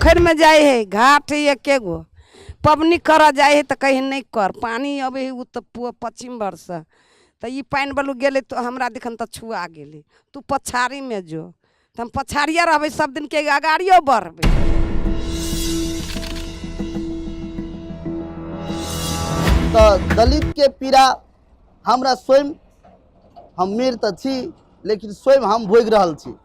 पोखरिमे जाइ हइ, घाट हइ एके गो। पबनी करऽ जाइ हइ तऽ कहै हइ नहि कर, पानि अबै हइ ओ तऽ पश्चिम भरसँ, तऽ ई पानि बलू गेलै तऽ हमरा दिखन तऽ छुआ गेलै, तू पछाड़ीमे जो। तऽ हम पछाड़िए रहबै सब दिनके अगाड़ियो बढ़बै। तऽ दलितके पीड़ा हमरा स्वयं, हम मीर तऽ छी लेकिन स्वयं हम भोगि रहल छी।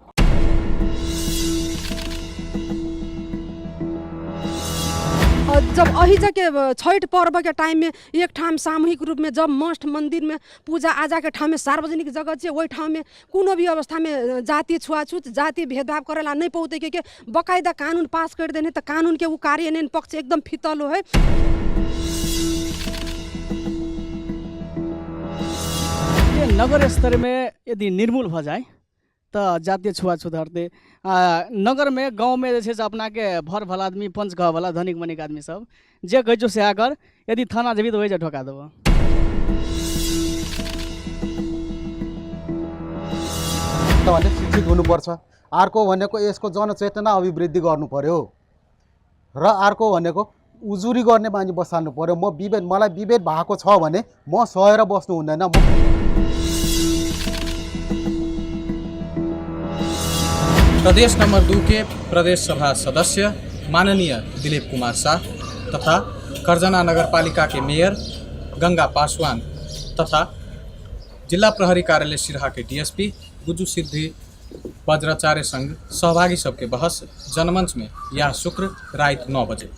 जब अही जाके छठि पर्वके टाइममे एक ठाम सामूहिक रूपमे जब मठ मन्दिरमे पूजा आजाके ठाममे सार्वजनिक जगह छै, ओहि ठाममे कोनो भी अवस्थामे जातीय छुआछुत जातीय भेदभाव करेला नहि पौतै के बकायदा कानून पास कर देने, तऽ कानूनके ओ कार्यान्वयन पक्ष एकदम फितल है। नगर स्तरमे यदि निर्मूल भऽ जाय तऽ जातीय छुआछूत हटतै। आ नगरमे गाँवमे जे छै से अपनाके भर भला आदमी, पंच कहऽवला धनिक मनिक आदमी सब जे कहै छौ सएह कर, यदि थाना जेबही तऽ ओहि जे ठोका देबौ। भने शिक्षित हुनुपर्छ, अर्को भनेको यसको जनचेतना अभिवृद्धि गर्नु पर्यो, र अर्को भनेको उजुरी गर्ने बानी बसाल्नु पर्यो। म विभेद, मलाई विभेद भएको छ भने म सहेर बस्नु हुँदैन। प्रदेश नंबर 2 के प्रदेश सभा सदस्य माननीय दिलीप कुमार शाह तथा करजना नगरपालिका के मेयर गंगा पासवान तथा जिला प्रहरी कार्यालय सिरहा के डीएसपी गुज्जू सिद्धि वज्राचार्य संग सहभागी सबके बहस जनमंच में यह शुक्र रात 9 बजे।